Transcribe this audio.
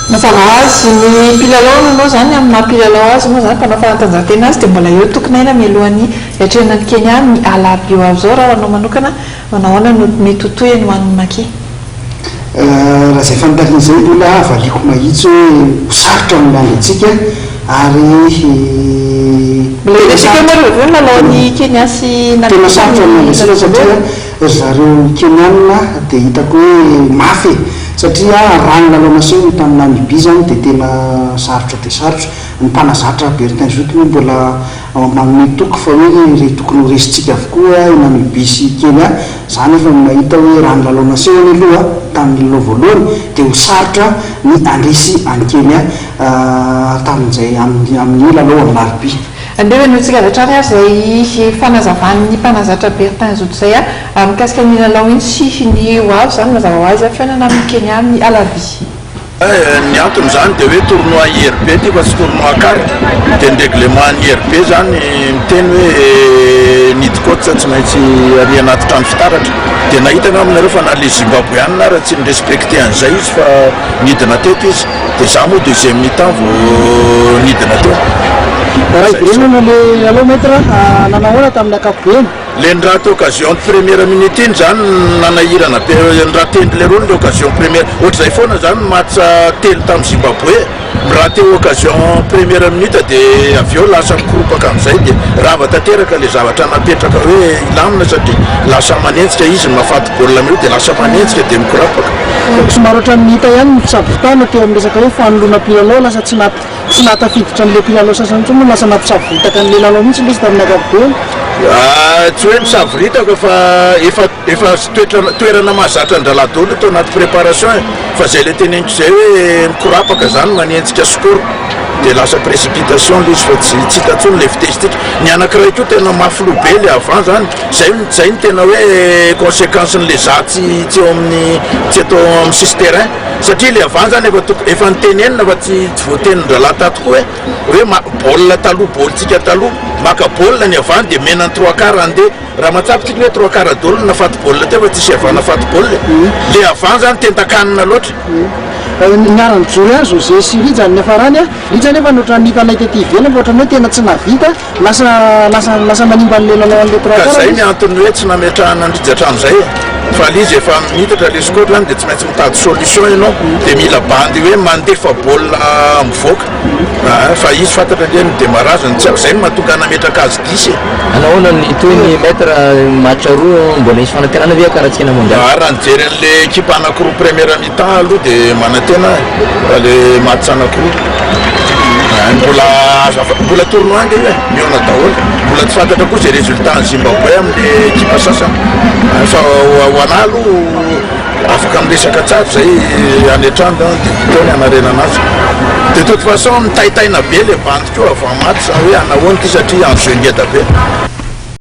Mazava ho azy, ny mpilalao aloha izany, amin'ny maha mpilalao azy moa izany, mpanao fanatanjahantena azy dia mbola eo tokin'aina mialohan'ny hiatrehana an'i Kenya ny alarobia ho avy izao. Raha ho anao manokana, manao ahoana no mety ho tohiny ho an'ny Maki? Raha izay fanontaniana izay mbola valiako mahitsy hoe ho sarotra ny miandry antsika ary Mbola tena hitantsika eo moa sarotra. rehefa avy eo ny lalaon'i Kenya sy Tena Namibia sarotra ny ny miandry antsika lalao satria voalohany. ry zareo Kenyana dia hitako hoe mafy e! Satria raha ny lalao nasehony tamin'i Namibia izany dia tena sarotra dia sarotra. Ny mpanazatra Bertin Zoto moa mbola manome toky fa hoe re tokony ho resintsika avokoa i Namibia sy i Kenya. Za nefa no nahita hoe raha ny lalao nasehony aloha tamin'ny lalao voalohany dia ho sarotra ny handresy an'i Kenya tamin'izay amin'ny lalao amin'ny alarobia. Andeha henointsika avy hatrany ary izay fanazavan'ny mpanazatra Bertin Zoto izay mikasika an'iny lalao iny sy ny ho avy izany mazava ho azy fihaonana amin'i Kenya amin'ny alarobia. Ny antony izany dia hoe tournoi IRB ity fa tsy tournoi carte, dia ny règlement an'ny IRB izany miteny hoe ny coach tsy maintsy ary anaty trano fitaratra, dia nahita angamba nareo fa na le Zimbabweana ara tsy ni-respecter an'izay izy fa nidina teto izy, dia za moa deuxième mi-temps vao nidina teo. Raha hiverenana le lalao maître, nanao ahoana tamin'ny ankapobeny? Le niraty occasion première minute iny zany nanahirana be, niraten-dry lerony le occasion première, ohatr'izay foana zany ny match telo tamin'i Zimbabwe, mi-rater occasion première minute de avy eo lasa mikoropaka amin'izay de rava tanteraka le zavatra napetraka hoe hilamina satria lasa manenjika izy, mahafaty baolina amin'io de lasa manenjika de mikorapaka. Somary ohatran'ny hita ihany ny fisavotana teo amin'ny resaka hoe fanoloana mpilalao, lasa tsy Tsy nahatafiditra an'ilay mpilalao sasany intsony moa lasa nampisavoritaka an'ilay lalao mihitsy ilay izy tamin'ny ankapobeny. Tsy hoe nisavoritaka fa efa efa toetra toerana mahazatra an-drahalahy daholo tao anaty préparation e, fa zay le teneniko zay hoe mikorapaka zany manenjika score de lasa précipitation le izy fa tsy tsy hita intsony le vitesse tika, ny anakiray koa tena mafy loha be le avant zany, zay zay no tena hoe conséquence n'le za tsy tsy eo amin'ny tsy eto amin'ny sisy terrain. Satria le avant zany efa toko efa nitenenina fa tsy tsy voatenin-drahalahy tato koa hoe hoe ma baolina taloha baolintsika taloha maka baolina ny avant dia omena ny trois quart handeha raha mahatsapa tsika hoe trois quart daholo no nafaty baolina teo fa tsisy avant nafaty baolina e le avant zany tentakanina loatra. Niara-nijoro ihany José sy Rija ny niafarany a! Rija anefa no ohatran'ny hitanay tety ivelany fa ohatran'ny hoe tena tsy nahavita. Lasa lasa lasa nanimba an'ilay lalao an'ilay Ka trois zay quarts ny antony hoe tsy nametrahana an'i Rija hatramin'izay e! Fa le izy efa mitatra le score zany de tsy maintsy mitady solution ianao de mila bandy hoe mandefa baolina mivoaka aa fa izy fantatra ange ny demarrage ny tsy zay no mahatonga nametraka azy 10 e! Hanao ahoana ny tohiny maître match roa mbola hisy fanantenana ve hiakarantsika mondial? Raha nijery an'le ekipa anakiroa première mi-temps aloha de manantena aho e! Fa le match anakiroa mbola azo afa mbola tournoi ange io e, mihaona daholo, mbola tsy fantatra koa izay résultat an'i Zimbabwe amin'ny ekipa sasany fa ho anah aloha afaka miresaka tsara izay any an-trano dia vita eo ny hanarenana azy, de toute façon mitaitaina be le bandy koa avant match hoe hanahoana ity satria enjeu ngeda be.